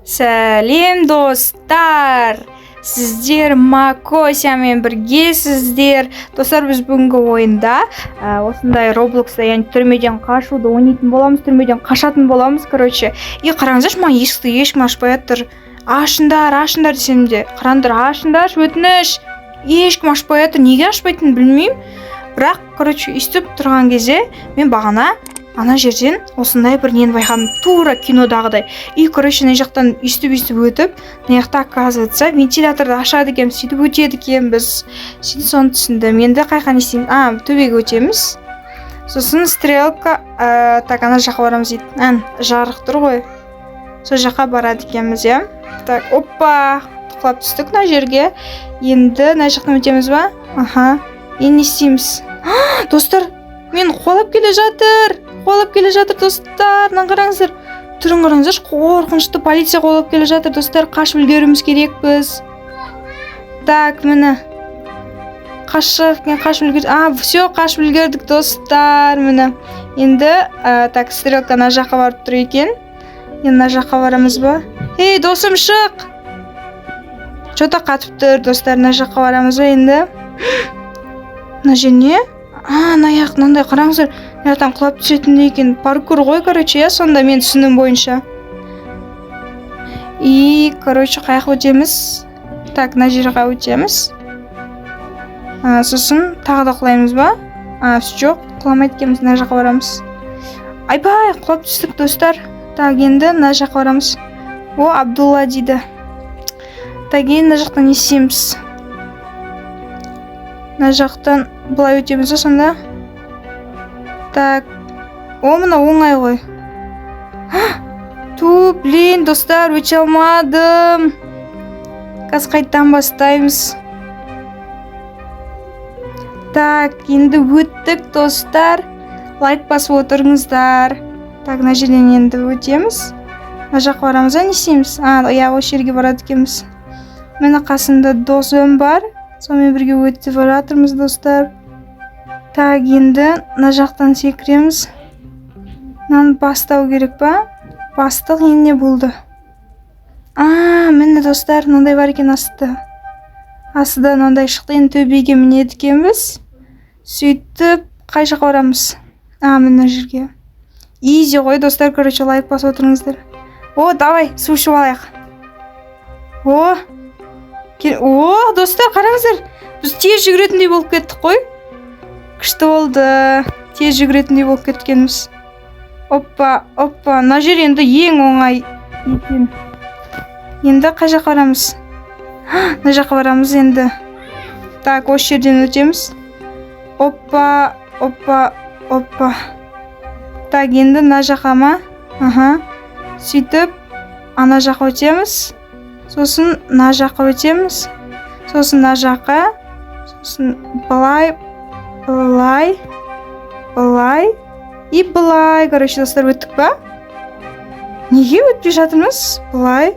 Сәлем, достар! Сіздер Макосямен біргесіздер. Достар, біз бүгінгі ойында осындай Роблокста, яғни түрмеден қашуды ойнайтын боламыз, түрмеден қашатын боламыз, короче. И қараңыздаршы, маған есікті ешкім ашпай жатыр. Ашыңдар, ашыңдар десем де, қараңдар, ашыңдаршы, өтініш. Ешкім ашпай жатыр, неге ашпайтынын білмеймін. Бірақ, короче, өйстіп тұрған кезде мен бағана ана жерден осындай бір нені байқадым, тура кинодағыдай. И, короче, мына жақтан өйстіп өйстіп өтіп, мына жақта, оказывается, вентиляторды ашады екенбіз, сөйтіп өтеді екенбіз. Сөйтіп соны түсіндім. Енді қай жаққа, не істейміз? А, төбеге өтеміз, сосын стрелка, так, ана жаққа барамыз дейді. Ән, жарық тұр ғой, сол жаққа барады екенбіз, иә. Так, опа, құлап түстік мына жерге. Енді мына жақтан өтеміз ба? Аха, енді не істейміз? Достар, мен қуалап келе жатыр, қуалап келе жатыр, достар. Мынаны қараңыздар, түрін қараңыздаршы, қорқынышты. Полиция қуалап келе жатыр, достар, қашып үлгеруіміз керекпіз. Так, міне, қашып, қашып үлгер, а, все, қашып үлгердік, достар. Міне, енді, так, стрелка мына жаққа барып тұр екен. Енді мына жаққа барамыз ба? Ей, досым, шық! Че-то қатып тұр, достар. Мына жаққа барамыз ба енді? Мына жер не? А, мына жақ мынандай, қараңыздар, мына жақтан құлап түсетіндей екен. Паркур ғой, короче, иә, сонда, мен түсінігім бойынша. И, короче, қай жаққа өтеміз? Так, мына жерге өтеміз, а, сосын тағы да құлаймыз ба? А, жоқ, құламайды екенбіз. Мына жаққа барамыз. Айбай, құлап түстік, достар. Так, енді мына жаққа барамыз. О, Абдулла дейді. Так, енді мына жақтан не істейміз? Мына жақтан былай өтеміз ба сонда? Так, о, мына оңай ғой. Ту, блин, достар, өте алмадым. Қазір қайтадан бастаймыз. Так, енді өттік, достар. Лайк басып отырыңыздар. Так, мына жерден енді өтеміз. Мына жаққа барамыз ба, не істейміз? А, иә, осы жерге барады екенбіз. Міне, қасымда досым бар, сонымен бірге өтіп жатырмыз, достар. Так, енді мына жақтан секіреміз. Мынаны бастау керек па? Бастық. Енді не болды? А, міне, достар, мынандай бар екен асты. Астыда мынандай шықты. Енді төбеге мінеді екенбіз. Сөйтіп қай жаққа барамыз? А, мына жерге. Изи ғой, достар. Короче, лайк басып отырыңыздар. О, давай, су ішіп алайық. О, о, достар, қараңыздар, біз тез жүгіретіндей болып кеттік қой. Күшті болды, тез жүгіретіндей болып кеткенбіз. Оппа, оппа, мына жер енді ең оңай екен. Енді қай жаққа барамыз? Мына жаққа барамыз енді. Так, осы жерден өтеміз. Оппа, оппа, оппа. Так, енді мына жаққа ма? Аха, сөйтіп ана жаққа өтеміз, сосын мына жаққа өтеміз, сосын мына жаққа, сосын былай, былай, былай и былай. Короче, достар, өттік па? Неге өтпей жатырмыз? Былай,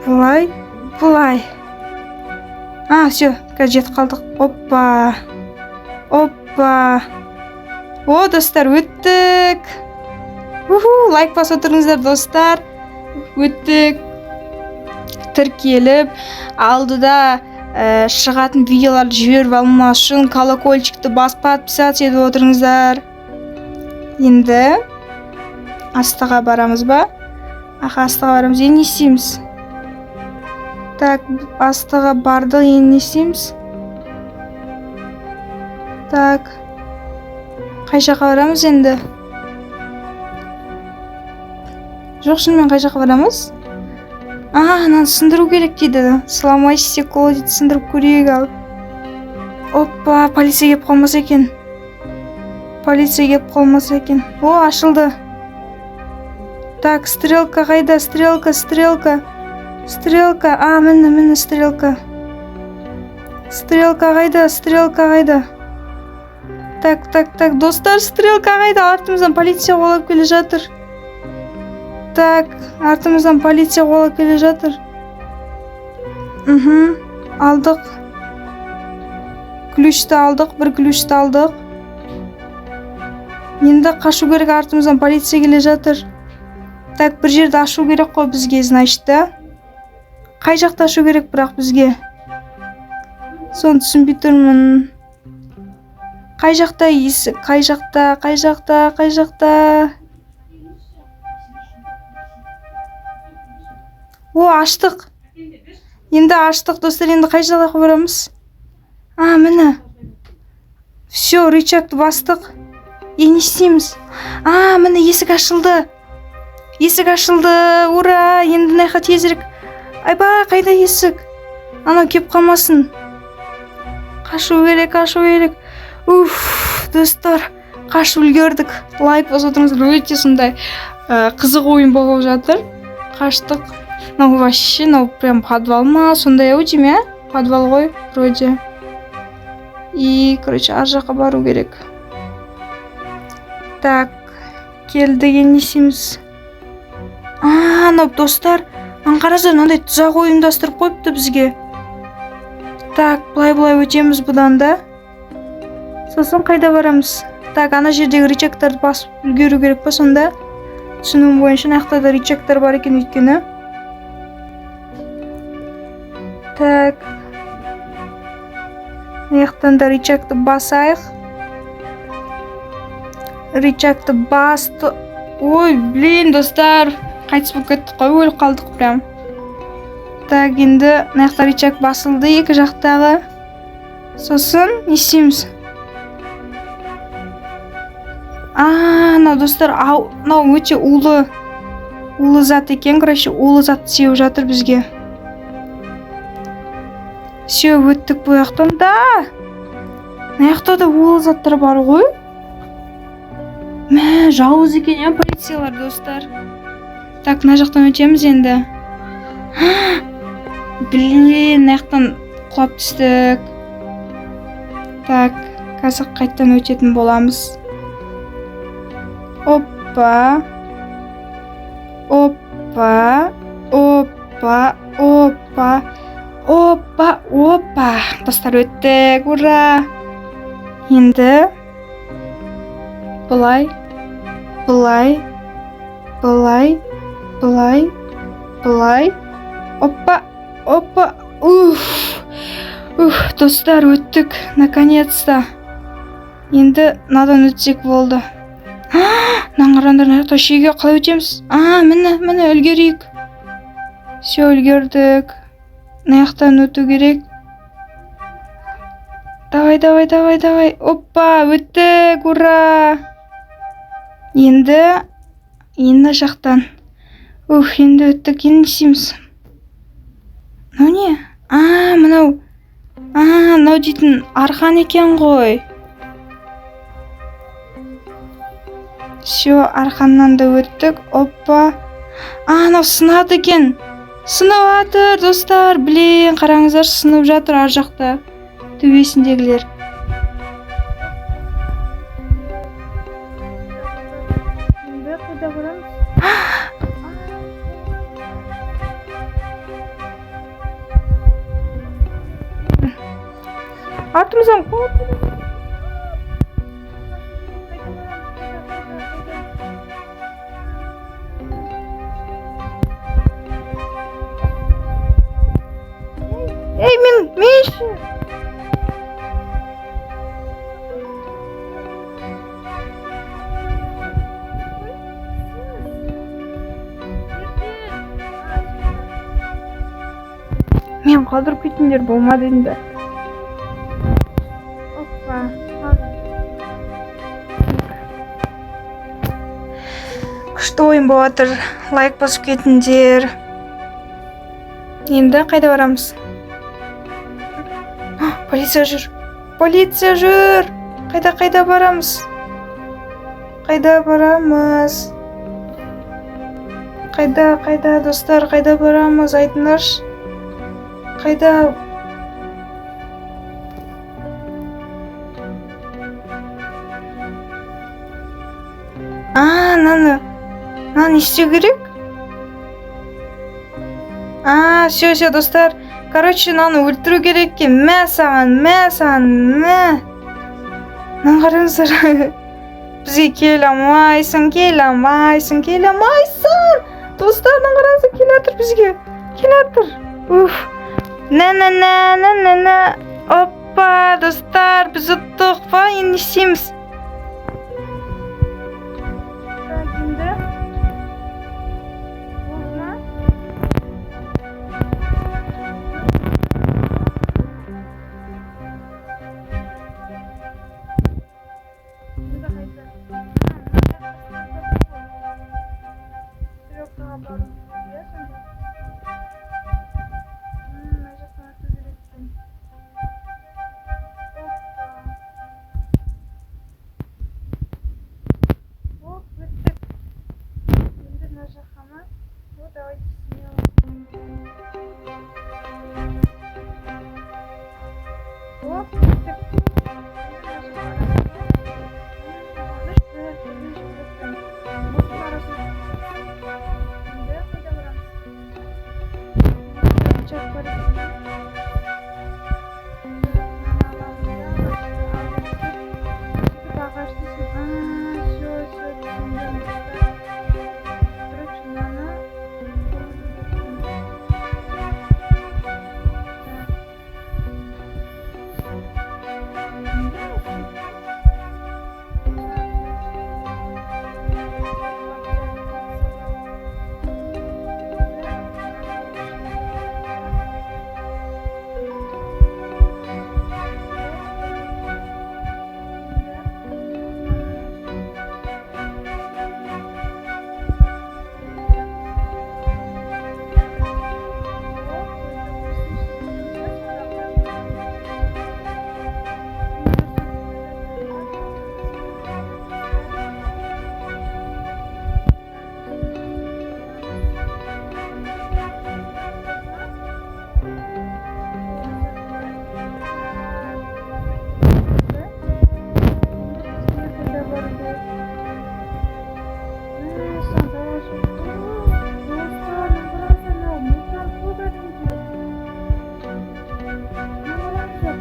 былай, былай. А, все, қазір жетіп қалдық. Оппа, оппа. О, достар, өттік! Уху, лайк басып отырыңыздар, достар. Өттік. Тіркеліп, алдыда шығатын видеоларды жіберіп алмас үшін колокольчикті басып, подписаться етіп отырыңыздар. Енді астыға барамыз ба? Аха, астыға барамыз. Енді не істейміз? Так, астыға бардық, енді не істейміз? Так, қай жаққа барамыз енді? Жоқ, шынымен, қай жаққа барамыз? А, мынаны сындыру керек дейді. Сломай стекло дейді. Сындырып көрейік. Ал, опа, полиция келіп қалмаса екен, полиция келіп қалмаса екен. О, ашылды. Так, стрелка қайда? Стрелка, стрелка, стрелка. А, міне, міне, стрелка. Стрелка қайда? Стрелка қайда? Так, так, так, достар, стрелка қайда? Артымыздан полиция қуалап келе жатыр. Так, артымыздан полиция қуалап келе жатыр. Алдық ключті, алдық, бір ключті алдық. Енді қашу керек, артымыздан полиция келе жатыр. Так, бір жерді ашу керек қой бізге, значит, да? Қай жақта ашу керек бірақ бізге? Соны түсінбей тұрмын. Қай жақта есік? Қай жақта? Қай жақта? Қай жақта? О, аштық. Енді аштық, достар. Енді қай жаққа барамыз? А, міне. Все, рычагты бастық. Не істейміз? А, міне, есік ашылды. Есік ашылды. Ура! Енді мына жаққа тезірек. Айба, қайда есік? Анау кеп қалмасын. Қашу керек, қашу керек. Уф, достар, қашып үлгердік. Лайк басып отырыңыздар, өте сондай қызық ойын болып жатыр. Қаштық. Мынау вообще, мынау прям подвал ма, сондай ау деймін, иә? Подвал ғой, вроде. И, короче, ар жаққа бару керек. Так, келдік, енді не істейміз? А, анау, достар, мынаны қараңыздар, мынандай тұзақ ұйымдастырып қойыпты бізге. Так, былай-былай өтеміз бұдан да. Сосын қайда барамыз? Так, ана жердегі рычагтарды басып үлгеру керек па сонда? Түсінуім бойынша мына жақта да рычагтар бар екен өйткені. Так. Мына жақтан да рычагты басайық. Рычагты басты. Ой, блин, достар, қайтыс болып кеттік қой, өліп қалдық прям. Так, енді мына жақта рычаг басылды екі жақтағы. Сосын не істейміз? А, мынау, достар, ау, мынау өте улы зат екен, короче, улы зат сеуіп жатыр бізге. Все, өттік бұл жақтан да. Мына жақта да улы заттар бар ғой. Мә, жауыз екен, иә, полициялар, достар. Так, мына жақтан өтеміз енді. Блин, мына жақтан құлап түстік. Так, қазір қайтадан өтетін боламыз. Опа. Опа. Опа. Опа. Опа. Опа. Достар, өттік. Ура! Енді былай, былай, былай, былай, былай. Опа, опа. Уф. Уф, достар, өттік. Наконец-то. Енді мынадан өтсек болды. Мынаны қараңдар, мына жақта шеге қалай өтеміз? А, міне, міне, үлгерейік. Все, үлгердік. Мына жақтан өту керек. Давай, давай, давай, давай. Опа, өттік, ура! Енді, енді жақтан. Ух, енді өттік, енді не істейміз? Мынау не? А, мынау. А, мынау дейтін арқан екен ғой. Все, арқаннан да өттік. Опа. А, анау сынады екен. Сынып жатыр, достар. Блин, қараңыздар, сынып жатыр ар жақта. Төбесіндегілер. Енді қайда барамыз? Артымыздан қуып. Ей, мен ше. Мен қалдырып кеткендер болмады енді. Опа. Күшті ойын болып жатыр. Лайк басып кетіңдер. Енді қайда барамыз? Полиция жүр. Полиция жүр. Қайда, қайда барамыз? Қайда барамыз? Қайда, қайда, достар, қайда барамыз? Айтыңдаршы. Қайда? А, мынаны. Мынаны не істеу керек? А, все, все, достар. Короче, мынаны өлтіру керек екен. Мә саған, мә саған, мә. Мынаны қараңыздар. Бізге келе алмайсың, келе алмайсың, келе алмайсың. Достар, мына қараңыздар, келе жатыр бізге. Келе жатыр. Уф. На на на на на на. Опа, достар, біз ұттық па? Енді не істейміз? Так, енді. Болды ма? Енді қайда? А, мына жақта стрелкаға бару керек, иә, сонда? Мына жақтан өту керек екен. Опа. Оп, өттік. Енді мына жаққа ма? О, давайте смело. Оп, өттік. Енді мына жаққа барамыз ба? Үш, бір, бірінші өттім. Оттың арасында. Енді қайда барамыз? Рычаг бар екен. Мынаны аламыз да, ағашты алып, сөйтіп ағашты. А, все, все, түсіндім, достар. Короче, мынаны қою керек екен. Так. Енді сөйтіп. Так. Опа, Енді мынаны. Қайда бару керек? Мәссаған, достар, мына қараңыздар, мынау мутант қой кәдімгідей. Мына қараңыздар.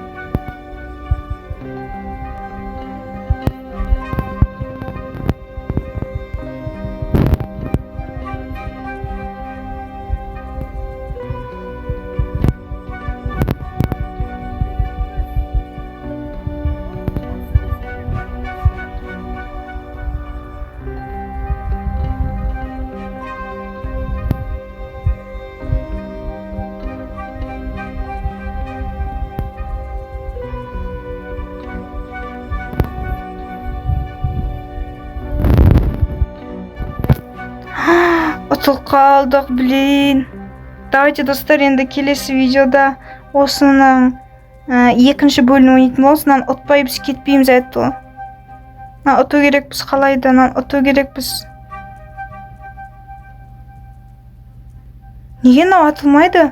Ұтылып қалдық, блин. Давайте, достар, енді келесі видеода осының екінші бөлімін ойнайтын боламыз. Мынаны ұтпай біз кетпейміз, айтты ғой. Мына ұту керекпіз қалай да, мынаны ұту керекпіз. Неге мынау атылмайды?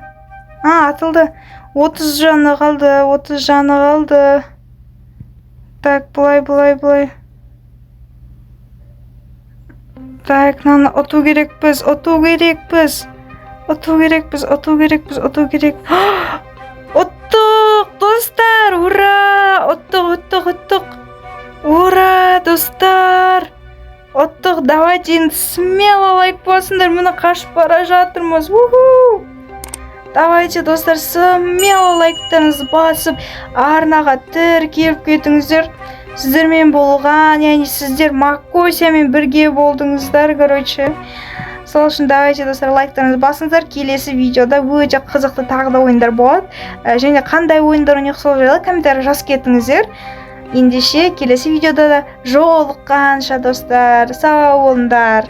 А, атылды. 30 жаны қалды, 30 жаны қалды. Так, былай, былай, былай. Так, мынаны ұту керекпіз, ұту керекпіз. Ұту керекпіз, ұту керекпіз, ұту керек. Ұттық, достар, ура! Ұттық, ұттық, ұттық. Ура, достар! Ұттық, давайте енді смело лайк басыңдар, міне қашып бара жатырмыз. Уху! Давайте, достар, смело лайктарыңызды басып, арнаға тіркеліп кетіңіздер. Сіздермен болған, яғни сіздер Макосямен бірге болдыңыздар, короче. Сол үшін давайте, достар, лайктарыңызды басыңыздар. Келесі видеода өте қызықты тағы да ойындар болады. Және қандай ойындар ойнайық, сол жайлы комментарий жазып кетіңіздер. Ендеше келесі видеода да жолыққанша, достар, сау болыңдар.